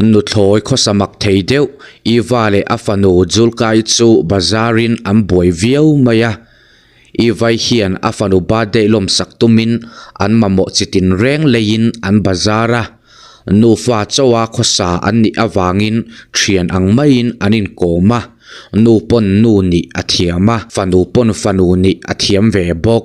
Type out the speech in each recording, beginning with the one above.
Nuthlawi khawsa mak thei deuh Eva leh a fanu Julka-i chu bazar-in an buai viau mai a. Eva-i hian a fanu birthday lawmsak tumin an mamawh chi tinreng leiin an bazar a. Nufa chawa khawsa an nih avangin thian ang maiin an inkawm a. Nu pawn nu nih a thiam a, fanu pawn fanu nih a thiam ve bawk.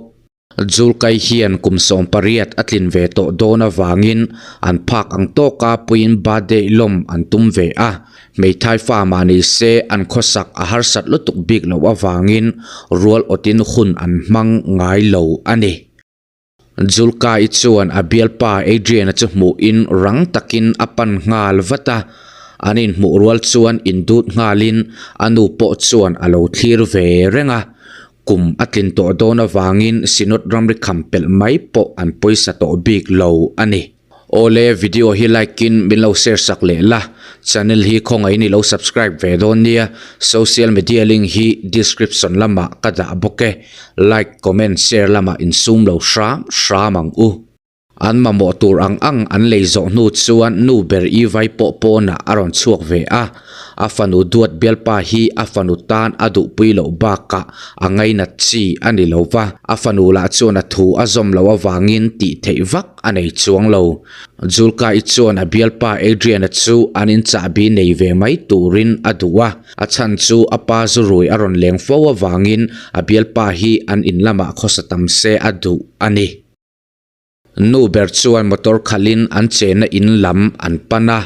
Julkai hian kum 18 a tlin ve tawh dawn avangin an phak ang tawka puiin birthday lawm an tum ve a. Hmeithai fa mah ni se an khawsak a harsat lutuk bik loh avangin rual awtin hun an hmang ngai lo a ni. Julkai chuan a bialpa Adrian-a chu hmuhin rang takin a pan nghal vat a. An inhmuh rual chuan indut nghalin a nu pawh chuan a lo thlir ve reng a. Kum a tlin tawh dawn avangin Synod ramri kham pelh mai pawh an pawisa tawh bik lo a ni. Awle video hi like in min lo share sak leh la, channel hi khawngaihin i lo subscribe ve dawn nia, social media link hi description lamah ka dah bawk e, like comment share lamah insum lo hram hram ang u. An mamawh tur ang ang an lei zawh hnu chuan nu ber i vai pawh pawnah a rawn chhuak ve a. A fanu duat bialpa hi a fanu tan a duhpui loh bakah a ngainat chi a ni lo va, a fanu lah chuan a thu a zawm loh avangin tih theih vak a nei chuang lo. Julka-i chuan a bialpa Adrian-a chu an inchahbi nei ve mai turin a duh a, a chhan chu a pa zu rui a rawn leng fo avangin a bialpa hi an in lamah khawsa tam se a duh a ni. Nu ber chuan motor khalhin an chenna in lam an pan a,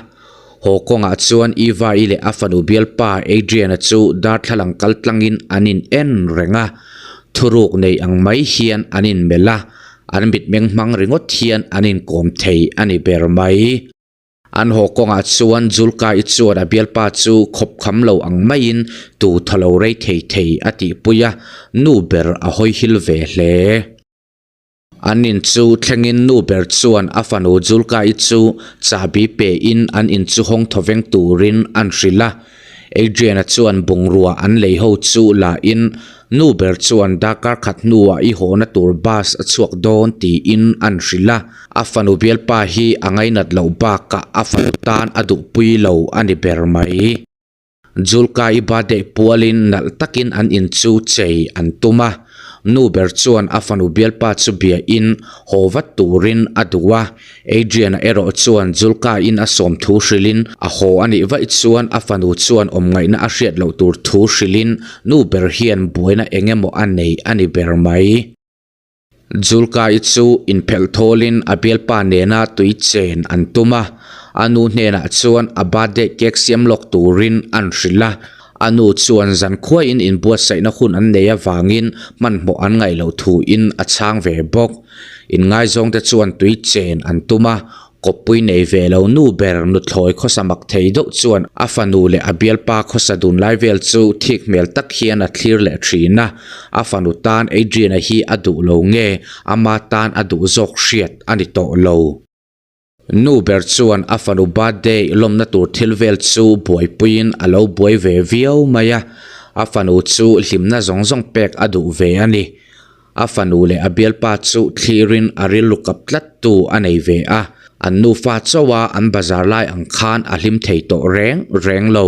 haw kawngah chuan Eva-i leh a fanu bialpa Adrian-a chu darthlalang kal tlangin an in en reng a, thuruk nei ang mai hian an in melh a, an mitmeng hmang ringawt hian an inkawm thei a ni ber mai. An haw kawngah chuan Julka-i chuan a bialpa chu khawp kham lo ang maiin tu thaw lo rei thei thei a tihpui a, nu ber a hawi hil ve hle. An in chu thlengin nu ber chuan a fanu Julka-i chu chahbi pein an in chu hawng thawveng turin an hrilh a. Adrian-a chuan bungrua an lei ho chu la in nu ber chuan darkar khat hnuah i hawhna tur bus a chhuak dawn tiin an hrilh a. A fanu bialpa hi a ngainat loh bakah a fanu tan a duhpui lo a ni ber mai. Julka-i birthday pualin nalh takin an in chu chei an tum a, nu ber chuan a fanu bialpa chu biain haw vat turin a duh a, Adrian-a erawh chuan Julka-in a sawm thu hrilhin a haw a nih vaih chuan a fanu chuan awm ngaihna a hriat loh tur thu hrilhin nu ber hian buaina eng emaw a nei a ni ber mai. Julka-i chu inphelh thawlin a bialpa nena tui chen an tum a, a nu hnenah chuan a birthday cake siam lawk turin an hrilh a. A nu chuan zankhuaiin inbuatsaihna hun an nei avangin hmanhmawh an ngaih loh thuin a chhang ve bawk. Inngaizawngte chuan tui chen an tum a, Kawppui nei ve lo nu ber nuthlawi khawsa mak thei deuh chuan a fanu leh a bialpa khawsa dun lai vel chu thik hmel tak hian a thlir leh thin a, a fanu tan Adrian-a hi a duh lo nge ama tan a duh zawk hriat a ni tawh lo. Nu ber chuan a fanu birthday lawmna tur thil vel chu buaipuiin a lo buai ve viau mai a, a fanu chu hlimna zawng zawng pek a duh ve a ni. A fanu leh a bialpa chu thlirin a rilru kap tlat tu a nei ve a, an nufa chauha an bazar lai ang khan a hlim thei tawh reng reng lo.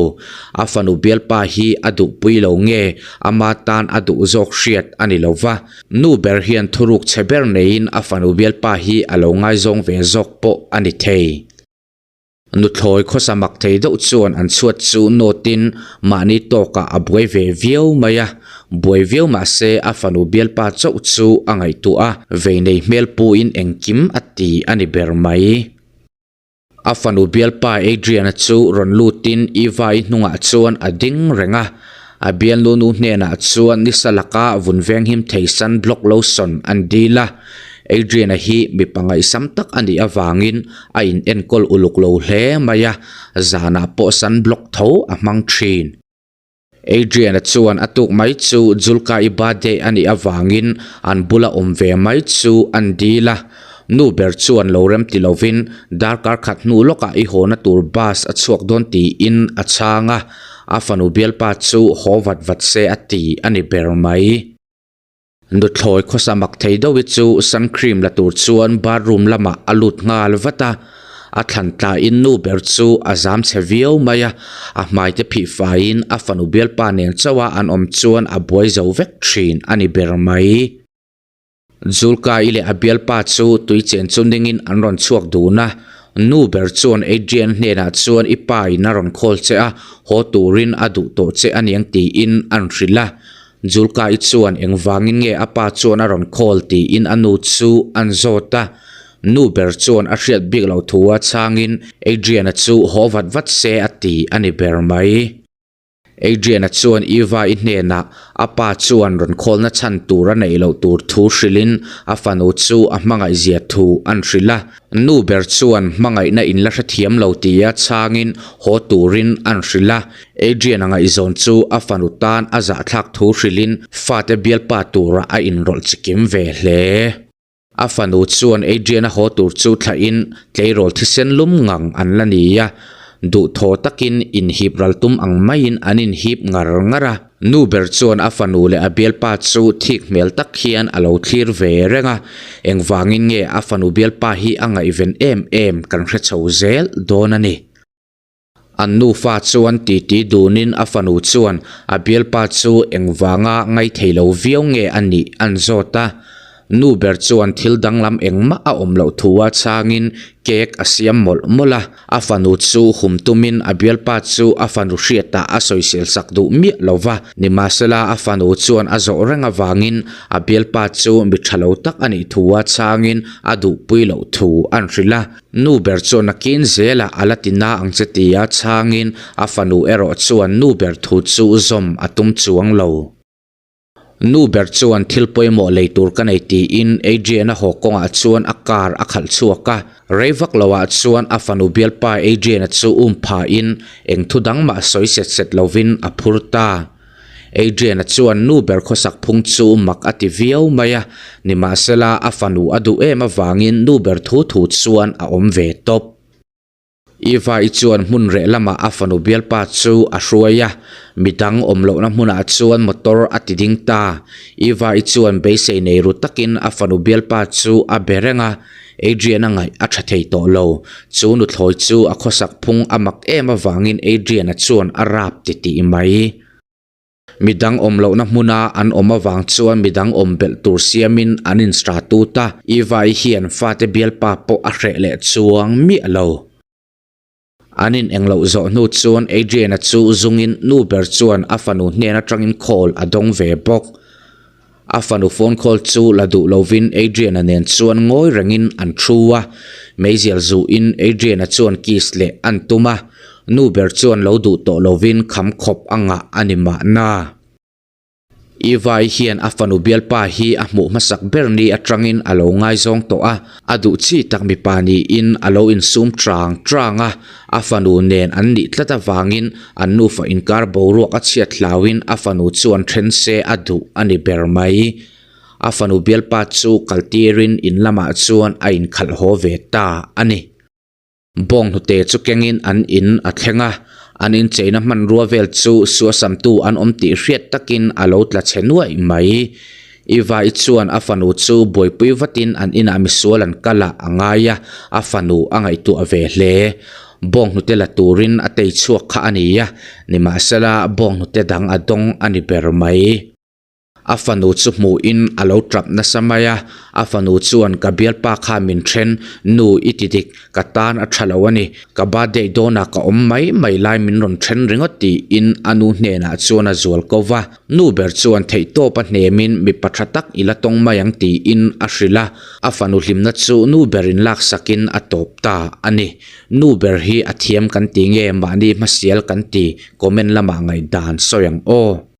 A fanu bialpa hi a duhpui lo nge ama tan a duh zawk hriat a ni lo va, nu ber hian thuruk chhe ber neiin a fanu bialpa hi a lo ngaizawng ve zawk pawh a ni thei. Nuthlawi khawsa mak thei deuh chuan an chhuat chu nawtin mahni tawkah a buai ve viau mai a, buai viau mah se a fanu bialpa chauh chu a ngaihtuah a, vei nei hmel puin engkim a ti a ni ber mai. A fanu bialpa Adrian-a chu rawn lutin Eva-i hnungah chuan a ding reng a, a bialnu nu hnenah chuan nisa laka vun venghim thei sunblock lotion an dil a, Adrian-a hi mipa ngaihsam tak a nih avangin a in enkawl uluk lo hle mai a, zanah pawh sunblock tho a hmang thin. Adrian-a chuan a tuk mai chu Julka-i birthday a nih avangin an bula awm ve mai chu an dil a, nu ber chuan lo rem ti lovin darkar khat hnu lawkah i hawna tur bus a chhuak dawn tiin a chhang a, a fanu bialpa chu haw vat vat se a ti a ni ber mai. Nuthlawi khawsa mak thei deuh hi chu sun cream la tur chuan bathroom lamah a lut nghal vat a. A thlan tlain nu ber chu a zam chhe viau mai a, a hmai te phih faiin a fanu bialpa nen chauh a an awm chuan a buai zo vek thin a ni ber mai. Julka-i leh a bialpa chu tui chen chu ningin an rawn chhuak dun a, nu ber chuan Adrian hnenah chuan i pa in a rawn call che a, haw turin a duh tawh che aniang tiin an hrilh a. Julka-i chuan engvangin nge a pa chuan a rawn call tiin a nu chu an zawt a. Nu ber chuan a hriat bik loh thu a chhangin Adrian-a chu haw vat vat se a ti a ni ber mai. Adrian-a chuan Eva-i hnenah a pa chuan rawn khawlna chhan tur a neih loh tur thu hrilhin a fanu chu a hmangaih zia thu an hrilh a. Nu ber chuan hmangaihna in la hrethiam lo tia chhangin haw turin an hrilh a. Adrian-a ngaihzawn chu a fanu tan a zahthlak thu hrilhin fate bialpa turah a inrawlh chikim ve hle. A fanu chuan Adrian-a haw tur chu thlahin tleirawl thisen lum ngang an la ni a, duhthaw takin inhip ral tum ang maiin an inhip ngar ngar a. Nu ber chuan a fanu leh a bialpa chu thik hmel tak hian a lo thlir ve reng a, engvangin nge a fanu bialpa hi a ngaihven em em kan hre chho zel dawn a ni. An nufa chuan titi dunin a fanu chuan a bialpa chu engvanga ngaithei lo viau nge a nih an zawt a. Nu ber chuan thil danglam engmah a awm loh thu a chhangin cake a siam mawlh mawlh a. A fanu chu hum tumin a bialpa chu a fanu hriatah a sawisel sak duh miah lo va. Nimahsela a fanu chuan a zawh reng avangin a bialpa chu mi tha lo tak a nih thu a chhangin a duhpui loh thu an hrilh a. Nu ber chuan a kin zelah a la ti na ang che tia chhangin a fanu erawh chuan nu ber thu chu zawm a tum chuang lo. Nu ber chuan thil pawimawh lei tur ka nei tiin Adrian-a haw kawngah chuan a car a khalh chhuak a. Rei vak loah chuan a fanu bialpa Adrian-a chu um phahin eng thu dang mah sawi set set lovin a phur ta. Adrian-a chuan nu ber khawsak phung chu mak a ti viau mai a, nimahsela a fanu a duh em avangin nu ber thu thu chuan a awm ve tawp. Eva-i chuan hmun reh lamah a fanu bialpa chu a hruai a, midang awm lohna hmunah chuan motor a ti ding ta. Eva-i chuan beisei nei ru takin a fanu bialpa chu a be reng a, Adrian-a ngaih a tha thei tawh lo. Chu nuthlawi chu a khawsak phung a mak em avangin Adrian-a chuan a rap titih mai. Midang awm lohna hmuna an awm avang chuan midang awm belh tur siamin an insra tut a, Eva-i hian fate bialpa pawh a hreh leh chuang miah lo. An in engloh zawh hnu chuan Adrian-a chu zungin nu ber chuan a fanu hnen atangin call a dawng ve bawk. A fanu phone call chu la duh lovin Adrian-a nen chuan ngawi rengin an thu a, meizial zuhin Adrian-a chuan kiss leh an tum a, nu ber chuan lo duh tawh lovin kham khawp a ngah a ni mahna. Eva-i hian a fanu bialpa hi a hmuh hmasak ber ni atangin a lo ngaizawng tawh a, a duh chi tak mipa niin a lo insum chang chang a, a fanu nen an nih tlat avangin an nufa inkar boruak a chhiat hlauhin a fanu chuan then se a duh a ni ber mai. A fanu bialpa chu kaltirin in lamah chuan a inkhalh haw ve ta a ni. Bawnghnute chu kengin an in a thleng a, an incheina hmanrua vel chu suasamtu an awm tih hriat takin a lo tla chhe nuaih mai. Eva-i chuan a fanu chu buaipui vatin an inah misual an kal a a ngai a, a fanu a ngaihtuah ve hle. Bawnghnute la turin a tei chhuak kha a ni a, nimahsela bawnghnute dang a dawng a ni ber mai. A fanu chu hmuhin a lo tap nasa mai a, a fanu chuan ka bialpa kha min then, nu i ti dik, ka tan a tha lo a ni, ka birthday dawnah ka awm mai mai lai min rawn then ringawt tiin a nu hnenah chuan a zual ko va. Nu ber chuan theihtawp a hnemin mipa tha tak i la tawng mai ang tiin a hrilh a, a fanu hlimna chu nu berin laksakin a tawp ta a ni. Nu ber hi a thiam kan ti nge mahni hmasial kan ti, comment lamah ngaihdan sawi ang aw.